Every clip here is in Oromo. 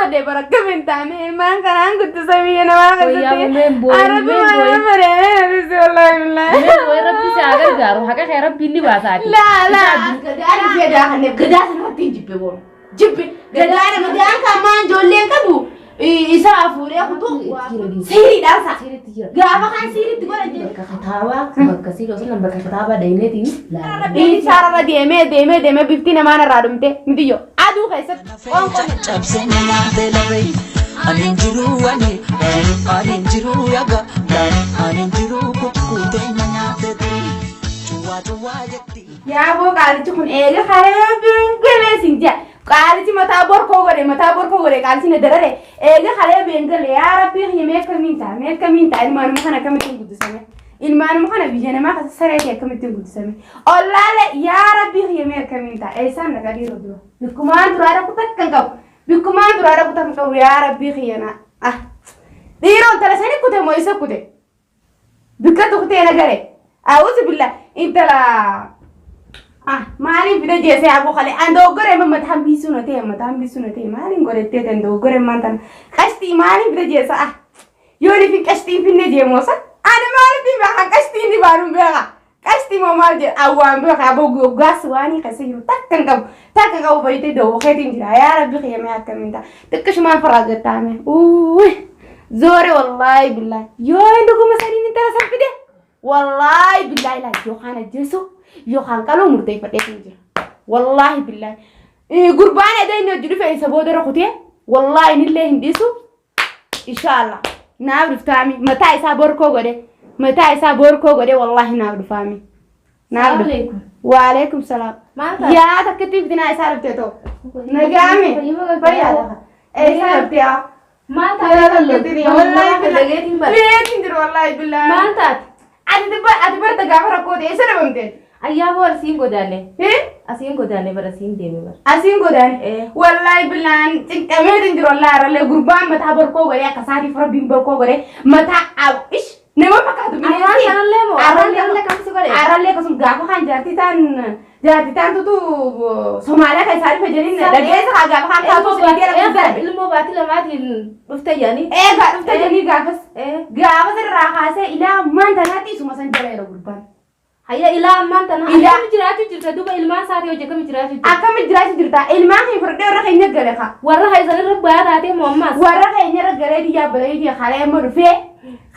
Badee bara akkamiin taane ilmaan kanaan guddisa biyya namaa Wayyaa keessatti. mee boo'in, Arabbi mee mana boo'in. bareedee nafisi wallaahi billaahi. Mee boo'in rabbi si haa gargaaru haqa kee rabbiin ni baasaati. Laa laa. Gadaan dhufee daakanneef gadaa sanarratti hin jibbe boona. Jibbe gadaan gadaan kan maan ijoolleen qabu isa fuudhee kutuu siiriidhaan sa. Siiritti jira. Gaafa kan siiritti godhan jedhe. Bakka kitaabaa bakka siiroo sana bakka kitaabaa dhayneetiin laala. Inni shaararra deemee deemee deemee bifti namaan irraa dhumte mitiyyoo aduu keessatti qoonqoo. Cabsee nyaatee lafee ani hin jiru ani ani hin jiru yaga ani hin jiru kukkuutee na nyaatee cuwaa cuwaa jetti. Yaaboo qaalichi kun eega karaa beengalee siin jaa. Qaalichi mataa borkoo godhe mataa borkoo godhe qaalichi na darare eega karaa beengalee yaa rabbii kiyya mee akkamiin ta'a mee akkamiin ta'a ilmaanuma kana akkamittiin guddisame ilmaanuma kana biyya namaa keessa saree ta'e akkamittiin guddisame ollaale yaa rabbii kiyya mee akkamiin ta'a eessaan dhaqa dhiiroo dura bikkumaan duraa dhaqu takka hin qabu bikkumaan duraa dhaqu takka hin qabu yaa rabbii kiyya na ah dhiiroo intala sani kute moo isa kute Bikka tuqtee na gare. A'uuzu billah intala ah maaliin fide jeesee aboo kalee an dogoggoree amma mataan biisuu na ta'e mataan biisuu na ta'e maaliin godhettee tan dogoggoree ammaan tana qashtii maaliin fide jeesa ah yoo ni fi qashtii hin finne jeemoosa ani maaliif beeka qashtii inni baanuun beeka qashtii moo maal jedha awwaan beeka aboo goggaas waan keessa jiru takka hin qabu takka qabu bayitee dawoo keetiin jira yaa rabbi kiyya akkamiin ta'a xiqqishumaan firraa gattaame uuyi zoore wallaahi billaahi yoo hin dhuguma saniin intala san fide wallaahi billaahi laa yookaan ajjeesu yookaan qaluu murteeffadheetiin jira wallaahi billaahi gurbaan edee inni hojii dhufe isa booda rukutee wallaahi inillee hin dhiisu inshallah naaf dhuftaami mataa isaa borkoo godhe mataa isaa borkoo godhe wallaahi naaf dhufaami naaf dhufa Alaikum. waalaikum salaam Maal taate? yaa takkitti fitinaa isaa dhufte too nagaame fayyaadha eessaa dhufte yaa Maal taate? Wallaahi Dhageetiin bara. Beekin jiru wallaahi billaahi. Maal taate? Ati dubba ati barta gaafa rakkoo ta'e eessa dhabamte? Ayyaa boo asiin godaanne. Hee? Asiin godaanne bara asiin deeme bara. Asiin godaane. Eh. Wallaahi billaan cinqameetiin jiru wallaahi harallee gurbaan mataa borkoo godhee akka isaatiif rabbiin borkoo godhee mataa ish nama fakkaatu Arraan kanallee moo? Arraan Arraan akkas godhe? Arrallee akkasuma gaafa kan jaartii ta'an jaartii ta'an tutu Somaaliyaa kan isaa dhufe jedhin dhageessa haa gaafa kan kaatu osoo dhiiree rakkoon darbe. Ilmoo baatii lamaatiin dhufte jedhanii. Eegaa dhufte jedhanii gaafas. Eh. Gaafas irraa kaasee ilaa ammaan tanaatti isuma san jala yeroo gurbaan. Hayya ilaa ammaan tana. Ilaa- Akkami jiraachuu jirta duuba ilmaan isaatii hojii akkami jiraachuu jirta? Akkami jiraachuu jirta? Ilmaan kee fudhadhee warra keenya gale kaa. Warra haysan irra bayaa taatee moo ammaas? Warra keenya irra galee biyya abbalee biyya kalee amma dhufee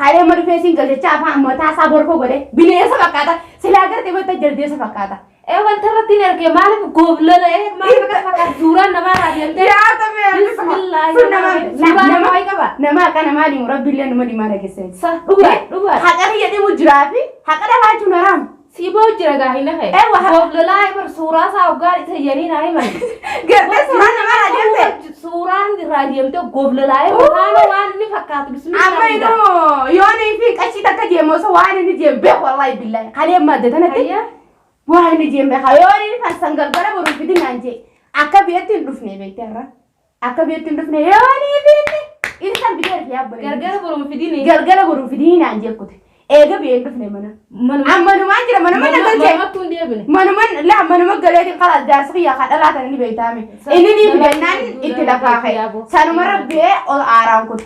kalee amma dhufee siin galchachaa afaan mataa isaa borkoo godhe bineensa fakkaata silaa gartee bakka jaldeessa fakkaata. Ee wanta irratti hin argee maaliif gooblala ee maaliif akkas fakkaata suuraan namaa irraa deemtee. Yaa ta'e Bismillaahi sun nama suuraa nama namaa wayi qaba. nama akka namaa dhimu rabbiillee numa dhimaa dhageesse. Sa dhugaa dhugaa. Haqa kiyya dhimu jiraa fi haqa dhalaachuun haraam. Si boo jira gaa hin hafe. Ee, waa- Gooblalaa bar suuraa isaa hoggaa isa yanii naa himan. Gartee suuraan namaa irraa deemte. Suuraan irraa deemtee gooblalaa waan waan inni fakkaatu bismillaahi. Amma inuu yoo ni fi qashii takka deemu osoo waan inni deemu beeku wallaahi billaahi kalee madda tanatti. Hayya. Waan inni deemu beeka yoo inni farsan galgala boru fidin naan jee akka biyyatti hin dhufne beekte irra akka biyyatti hin dhufne yoo ni finne inni san bitee rifee abbolee. Gargara boruun fidini. Galgala boru fidin naan jee kute eega biyya hin dhufne mana. Ammanumaan jira manuma na galchee. Manumatti hin deebine. Manuma laa manuma galeetiin kalaas jaarsi kiyyaa kan dhalaa tana ni beektaame. Inni ni fidannaan itti lafaa ka'e. Sanumarra bee ol aaraan kute.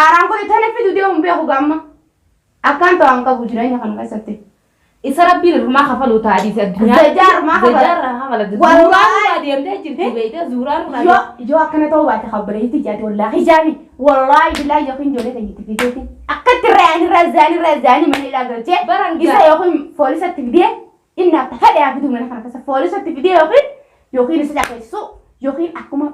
Aaraan kute tana fidu deemuun beeku gaamma. Akkaan ta'an qabu jireenya kana keessatti. Isa rabbiin irrumaa kafaluu taadhiis addunyaa. Zajaa irrumaa kafala. Zajaa irraa kafala. Wallaahi. Zuuraan irraa deemtee jirti beeytee zuuraan irraa Yoo yoo akkana ta'uu baate kabbareetti jaate wallaahi jaami wallaahi billaahi yookiin ijoollee tayyiti fideeti akkatti irraa irraa zaanii irraa zaanii mana hidhaa galchee Baran isa yookiin poolisatti fidee inni akka fedhe haa fiduu mana kana keessa poolisatti fidee yookiin yookiin isa caqeessu yookiin akkuma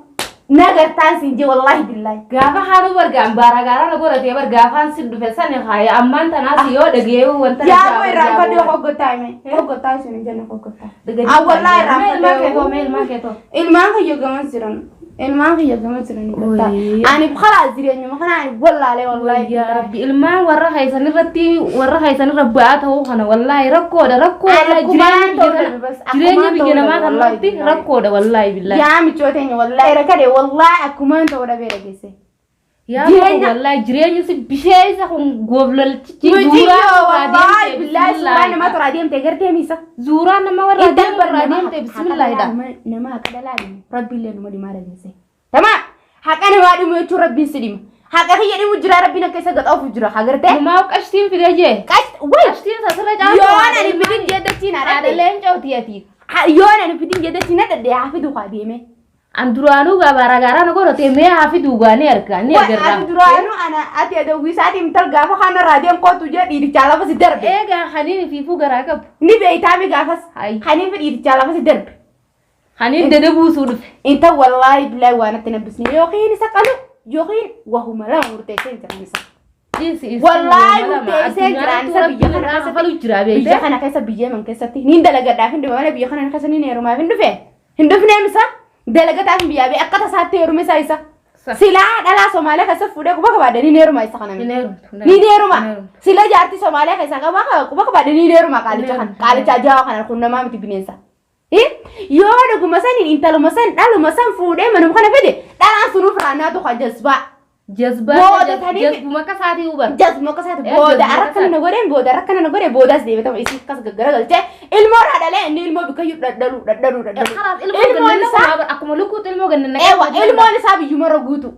nagartaan siin jee wallaahi billaahi. Gaafa haaduu bargaan baara gaaraa na godhatee bar gaafaan si dhufe sani haaya ammaan tanaas yoo dhagee wanta Yaa boo irraan fadhee hoggottaa hime hoggottaa isin hin jenne hoggottaa. Ah wallaahi irraan Ilmaan fadhee keetoo mee ilmaan keetoo. Ilmaan kiyya gamas jiran. Ilmaan kiyya gamas jiran. Wayii. Ani kalaas jireenyuma kana ani wallaalee wallaahi. Yaa Rabbi ilmaan warra haysan irratti warra haysan irra bu'aa ta'uu kana wallaahi rakkoodha rakkoo Ani wallaahi akkumaan jireenya ta'uu biyya dhabe bas, kana jireenya akkumaan biyya ta'uu namaa dhabe, kana wallaahi irratti billaahi. rakkoodha wallaahi billaahi. Yaa michoo teenya wallaahi rakkate wallaahi akkumaan ta'uu dhabee dhageesse. Yaa Jireenya- wallaahi jireenyi si bishee isa kun gooblalchichi Muciyyoo wallaahi billaahi suuraa nama toraa deemte gartee misa. Zuuraan nama warra Iddoo deemu irraa deemte bismillaahidha. Nama haqa dhalaa dhimu rabbiillee numa dhimaa dhageesse. Tamaa haqa namaa dhimu jechuun rabbiin si dhima. Haqa kiyya dhimu jira rabbiin akka isa gaxoofu jira agartee. Numaa qashtiin fide jee. Qashti way Qashtiin sasirra caaltu. yoon ani fidin jedhachiin Haadha haadha. leencooti ati. Yoon ani fidin jedhachiin haadha haa fidu haa deeme. An duraanuu gabaara gaaraa na godhate mee haa fiduu gaa ni arga ni agarra. Ati duraanuu ana ati adawwiisaatiin tal gaafa kana raadiyoon kootu jee dhiirichaa lafa si darbe. Eegaa haniin fiifuu garaa qabu. Ni beeytaami gaafas. Hai. Haniif dhiirichaa lafa si darbe. Haniin dadabuusuu dhufe. Inta wallaahi billaahi waan natti nabbisne yookiin isa qalu yookiin wahuma lama murteessee hin jiran isa. Wallaahi murteessee jiraan isa biyya kana keessatti kafalu jira biyya beekte. kana keessa biyya man keessatti niin dalagadhaaf hin dhufe malee biyya kana keessa niin heerumaaf hin dhufe. Hin dhufnee misa dalagataaf hin biyyaa bee akka tasaatti heerume isaa isa. Silaa dhalaa Somaaliyaa keessa fuudhee quba qabaadhe niin heeruma isa kana. Hin heerumtu. Niin heeruma. Sila jaartii Somaaliyaa keessaa qaba quba qabaadhe niin heeruma qaalicha kana. Qaalicha ajaa'aa kana kun namaa miti bineensa. Yoo dhuguma saniin intaluma san dhaluma san fuudhee manuma kana fide dhalaan sunuuf raannaatu kan jazbaa. Jazbaa Booda tanii- jazbuma akka isaatii huban. Jazbuma akka isaati Eh, booda jazbuma arra akka akkana na godheen booda arra akkana na godhe boodaas deebitama isii akkas gaggara galchee ilmoo irraa dhalee inni ilmoo bikkayyuu dhadhaluu dhadhaluu dhadhaluu. Karaas ilmoo Ilmoon ganna isaa akkuma lukkuutti ilmoo ganna eewa ilmoon isaa biyyumarra guutu.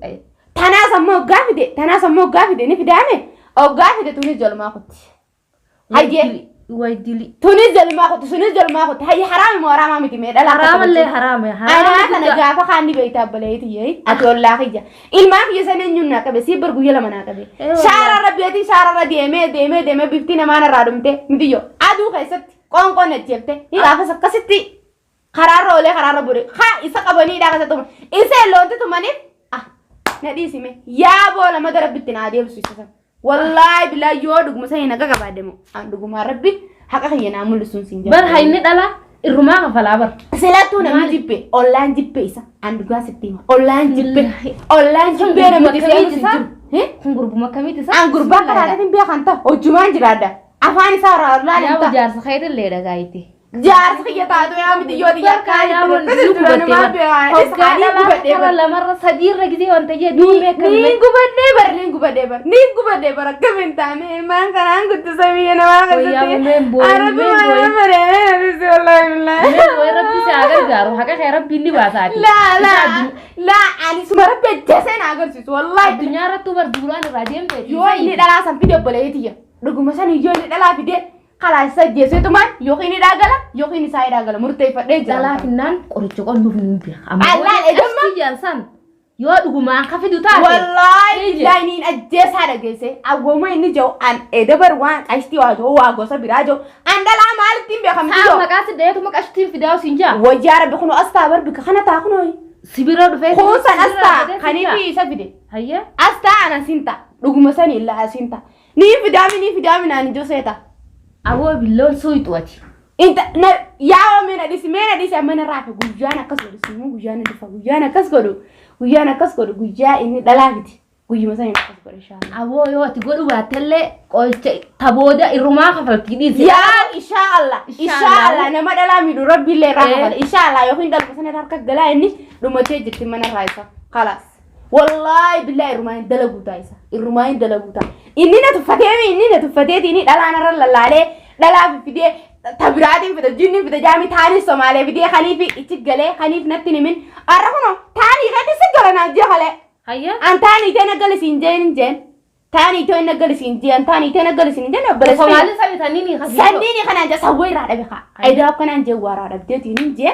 Tanaas ammoo hoggaa fide tanaas ammoo hoggaa fide ni fidaame hoggaa fide tunis jalmaa kutti. Hayyee Waydili. tunis jalmaa kutti sunis jalmaa kutti hayye haraami moo haraamaa miti mee dhalaa akka Haraamallee taphachuu. haraame. Anaa kana gaafa kaan ni beektaa abbaleeti yee ati ollaa kiyya. Ilmaan kiyya sana eenyuun naa qabe sii bar guyya lama naa qabe. Eh, wallahi. Shaararra beetii shaararra deemee deemee deemee bifti namaan irraa dhumte mitiyyo aduu keessatti qoonqoon ajjeefte ni gaafas akkasitti karaarra oolee karaarra bure haa isa qabaniidhaa keessatti tuman isa loonti tumaniif ah na dhiisime yaa boola mada rabbitti naa deebisu isa sana. Wallaahi bilaa yoo dhuguma sana naga qabaadde moo an dhugumaa rabbi haqa kiyya naa mul'isuun siin Bar hayni dhala irrumaa kafalaa bar. Silattuu namni jibbe ollaan jibbe isa an dhugaa sitti hima ollaan jibbe ollaan jibbee namatti seenu si jiru. Kun gurbuma akkamiiti isa? An gurbaa karaatiin beekan ta'a hojjumaan jiraadha afaan isaa irraa ollaan hin Yaa ta'a. jaarsa keetillee dhagaayitti. Jaarsi kiyya taatu yaa miti yoo xiyya Hoggaa lamarra sadiirra gisee wanta jedhu Niin gubadhee bar niin gubadhee bar niin gubadhee bar akkamiin taane ilmaan kanaan guddisa biyya namaa Wayyaa keessatti. meen boo'in, Arabbi meen maal boo'in. baree wallaahi billaahi. Rabbi si haa gargaaru haqa kee rabbiin ni baasaati. Laa laa laa ani suma rabbi ajjeesee na agarsiisu wallaahi. Addunyaa irrattuu bar duulaan irraa deemte. Yoo inni dhalaa san fide obboleettiyya dhuguma san yoo inni dhalaa fide kalaas isa ajjeesee tumaan yookiin hidhaa gala yookiin isaa hidhaa gala murteeffadhee jira. Dhalaa finnaan qoricha qolluuf ni beeka. Allaan edamma. Jaalsan yoo dhugumaan ka fidu taate. Wallaahi billaahi niin ajjeesaa dhageesse awwama inni jiru an edabar waan qashtii waa jiru waa gosa biraa jiru an dhalaa maalittiin beekamti Saa jiru. maqaa si dhayeetuma qashtiin fidaa siin jaa. Wayyaa rabbi kunoo as taa bar bika kana taa kunoo. Sibira dhufee. Kuusan as taa kaniifi isa fide. Hayya. As taa an asiin taa dhuguma sani illaa asiin taa. Nii fidaami nii fidaami naan ijoo seeta. Aboo billoon suyxu ati. Inta na yaa mee na dhisi mee na dhisi amma na raafe guyyaan akkas godhu simuu guyyaan na dhufa guyyaan akkas godhu guyyaan akkas godhu guyyaa inni dhalaa fide guyyuma sani akkas godhu inshaallah. Aboo yoo ati godhu baattellee qoricha tabooda irrumaa kafaltii dhiisi. Yaa inshaallah inshaallah nama dhalaa miidhu rabbi illee irraa Eh. kafala inshaallah yookiin dhaluma sana irraa harka galaa inni dhumatee jirti mana irraa isa kalaas. Wallaahi billaahi irrumaa hin dalaguu taa isa irrumaa hin dalaguu taa inni na tuffateemi inni na tuffateeti inni dhalaan irra lallaalee dhalaa fidee tabiraatiin fide jinni fide jaami taanii Somaalee fidee kaniif ichi galee kaniif natti himin arra kuno taanii keetti si gala naan jee kalee Hayya. an taanii tee naggali siin jeen hin jeen taanii tee naggali siin jeen taanii tee naggali siin jeen obboleessa Somaalii sani saniin kasi. Sanniini kanaan jee sawwee irraa dhabe kaa edaa akkanaan jee waaraa dhabdeetiin hin jee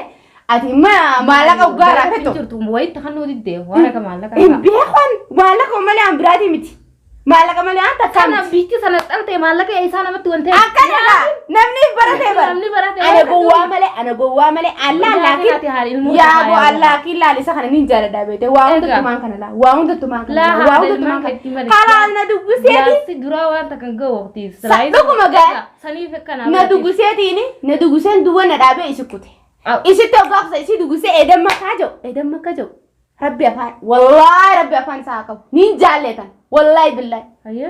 ati imma maallaqa ugaa irraa fettu Jirtu wayitti kan nuti deemu waan akka maallaqa. hin beekan maallaqa malee an biraatii miti maallaqa malee an takkaa Kana miti biitti sana dhalte maallaqa isaa namatti wanta. akkana kaa namni baratee bara Namni barate. ana gowwaa malee ana gowwaa malee allaa laakiin yaa boo allaa laal isa kana nin jaaladha beete waa hunda tumaan kana laa waa hunda tumaan kana laa waa hunda tumaan kana karaa na dubbiseeti Jaarsi duraa waan takka hin gahu waqtii. Dhuguma gaa. Saniif akkana. na dubbiseetiini na dubbiseen duwwa na dhaabee isi kute isitti hoggaafsa isii dubbisee eedamma kaa jiru eedamma akka jiru rabbi afaan wallaahi rabbi afaan isaa haa qabu nin jaalletan wallaahi billaahi Hayya.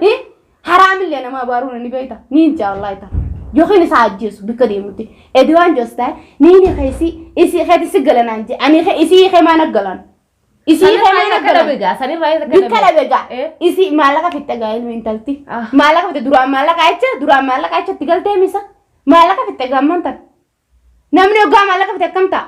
Haraamillee nama abaaruun ni beekta niin jaa wallaahi ta'a yookiin isaa ajjeesu bikka deemutti edwaan joostaa niin keesi isii keeti si galanaan jee ani isii kee maana galan isii kee maana galan Sanirraa isa bikka dhabe gaa Eh. isii maallaqa fitte gaa ilmi intalti Ah. maallaqa fitte duraan maallaqa jecha duraan maallaqa jecha itti galtee misa maallaqa fitte gaa amman tan namni hoggaa maallaqa fitte akkam ta'a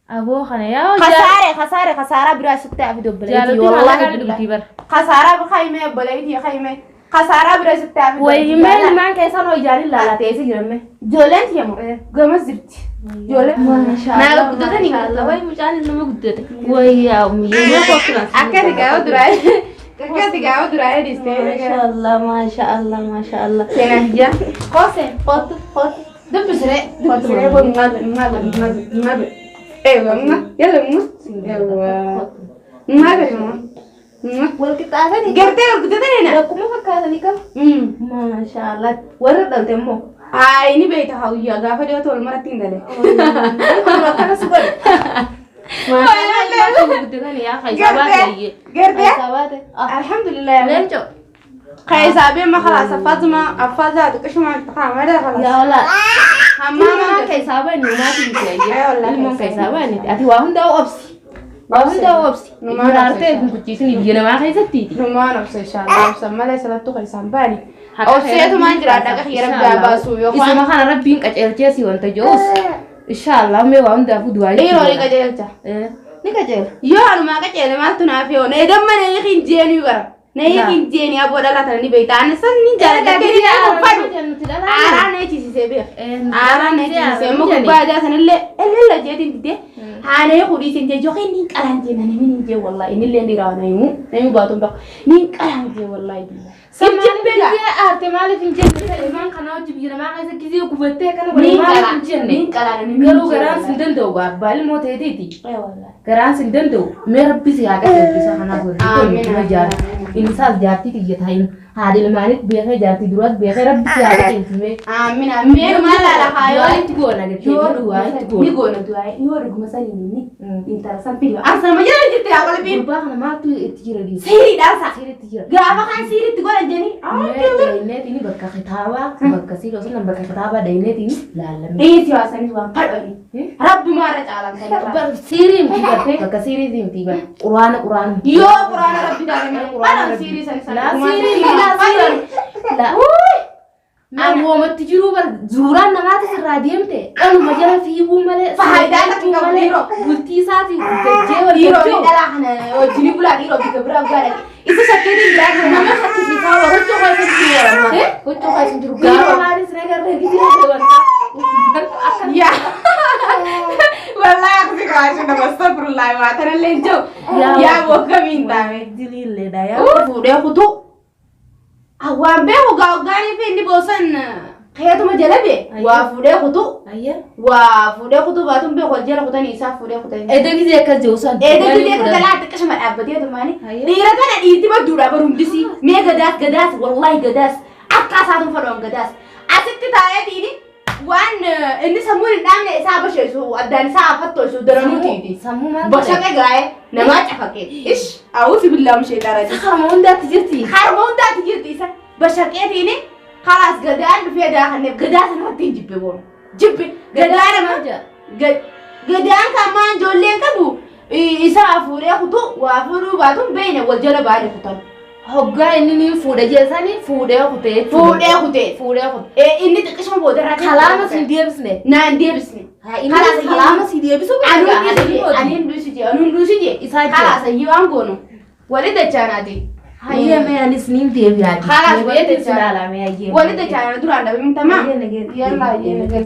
Aboo kana yaa Kasaare kasaare kasaaraa biraa sitti hafi obboleettii jaalatti wallaahi maallaqaan billahi. dhugdii bara. Kasaaraa kaayimee obboleettii kaayimee kasaaraa biraa sitti hafi. Wayyimee ilmaan keessan hoo ijaan ilaalaa ta'ee jirame. Ijoolleen tiyya moo gamas jirti. Ijoolleen. Naa guddatanii. Wayi mucaan nama guddate. Wayi yaa muyyee kootu Akkasi gaafa duraa akkasi gaafa duraa dhiistee. Maashaallah maashaallah maashaallah. Seenaa biyya. Koose kootu kootu. Dubbisiree dubbisiree kun maal maal maal maal. Eewa ma yalla ma eewa maal ma ma. Wal qixxaatanii. Gartee wal guddatanii na. Lakkuma fakkaatanii qabu. Maashaallah. Warra dhalte immoo. Haa inni beekta haa guyyaa gaafa dhiyootu wal maratti hin galee. Akkana si godhe. Guddatanii yaa keessaa baate. Gartee Keessaa baate. alhamdulillah. Leenco. Keessaa beema khalaas affaatuma affaataa xiqqishuma qaamada khalaas. Yaa walaa. Hammaama Ilmaan keessaa baani maatiin Ay, wallahi ilmaan keessaa keessaa baani ati waa hundaa obsi. Waa hundaa obsi. Numaan Maraartee obsa. kun kuchiisin biyya namaa keessattiiti. Numaan obsa inshallah obsa malee sanattu keessaan baani. Haqa Obseetumaan jiraadha akka xiyya rabbi haa baasu yookaan Isuma kana rabbiin qaceelchee si wanta jiruus. Inshaallah mee waa hundaafuu du'aa dhiiroo ni qajeelcha. Ni qajeela. Yoo anumaa qajeele maaltu naaf yoo na damma na hiikin jeenii bara. Na hiikin jeenii aboo dhalaa tana ni beekta. Ani san ni jaalladha akka inni na uffatu. Aaraa na echisiisee beeka. Aaraa na echisiisee immoo gubbaa ijaa sanillee elella jeetiin didee haanee kudhiisin jee yookiin ni qalaan jee nani min jee wallahi inni illee dhiiraa na himu na himu baatuun beeku ni qalaan jee wallahi billahi. Maaliif aarte maaliif hin jenne ilmaan kanaa hojii biyya namaa keessa gizee gubattee kana Ni godhe maaliif qalaan hin jenne ni qalaan ni garuu garaan sin danda'u abbaa ilmoo ta'eetiiti garaan sin danda'u mee rabbi si haa qajeelchisa kanaaf Amiin, walitti jaarti innisaas jaartii xiyya taa'in haadha ilmaanitti beekee jaartii duraas beekee rabbi si haa qajeelchise Amiin amiin maal laala haayoo. du'aa itti goona jettee Yoo du'aa itti dhuguma ni goona goona du'aa yoo dhuguma saniin inni intala san fidii. Ansa nama jala jirti yaa qalbiin. gurbaa kana maaltu itti jira dhiisa Siiriidhaan sa. siiriitti jira Gaafa kan siiriitti godhan jedhanii. Dayneetiin bakka kitaabaa bakka siiroo sana bakka kitaabaa dayneetiin laalame. Dhiisi waa sanis waan fadhani. Rabbumaa irra caalan sanirraa. Siirii miti bartee bakka siirii miti bar quraana quraana. Yoo quraana rabbi taate malee fadhan siirii sanis. Laa siirii laa siirii. Laa. Amoomatti jiruu bar zuuraan namaati sirraa deemte dhaluma jala fiiguu malee. Faayidaa takka qabu dhiiroo. Bultii isaatii guddachee wal Dhiiroo gochuu. dhalaa kana wajjin bulaa dhiiroo bika biraa gaadha. Isa shakkeetiin biraa kana Nama shakkisiisaa waa huccuu keessa jiru warra. Huccuu keessa jiru gaafa maalis nagarree gisee wanta. Akka Yaa. Wallahi akkasi kaasuu nama astagfirullah waa tanallee hin jiru. Yaa bokkamiin taame. Diliilleedha yaa. Fuudhee kutuu. Waan beeku gaa'ogaanii fi inni boosan keetuma jala bee waa fuudhee kutuu. Ayyaa. Waa fuudhee kutuu baatuun beeku wal jala kutanii isaa fuudhee kutanii. Edda gisee akkas jiru san. Eega gisee akka galaa xiqqishuma dhaabbatee tumaani. Ayyaa. Dhiira kana dhiirti badduudha barumdisi. Mee gadaas gadaas wallaahi gadaas akka isaatuun fadhoon gadaas. Asitti taa'eetiini waan inni sammuun hin dhaabne isaa basheessu addaan isaa afattoisu daranuutiiti. Sammuu maal Bashaqe gaa'e namaa cafaqe. Ish awuusi billaa mushee dharaa Harma hundaatti jirti. Harma hundaatti jirti isa bashaqeetiini khalaas gadaan dhufee daakanneef gadaa sanarratti hin jibbe boonu. Jibbe gadaa nama gadaan kan maan ijoolleen qabu isaa fuudhee kutu waa fuudhuu baatuun beeyne wal jala baay'ee kutan. Hoggaa inni ni fuudha jeesanii fuudhee kutee. Fuudhee kutee. Fuudhee kutee. Inni xiqqishuma boodarraa Kalaama si deebisne. Naan deebisne. Inni kalaama si deebisuu Anuun duusi jee anuun duusi jee Isaa jee. Khalaas ayyii waan goonu wali dachaanaati. Hayyee mee anis niin deebi'aa. Khalaas wali Deebi'eetiin si dachaana. ilaalame hayyee. Wali dachaana duraan dhabamtamaa. Hayyee nagee. Yallaa hayyee nagee.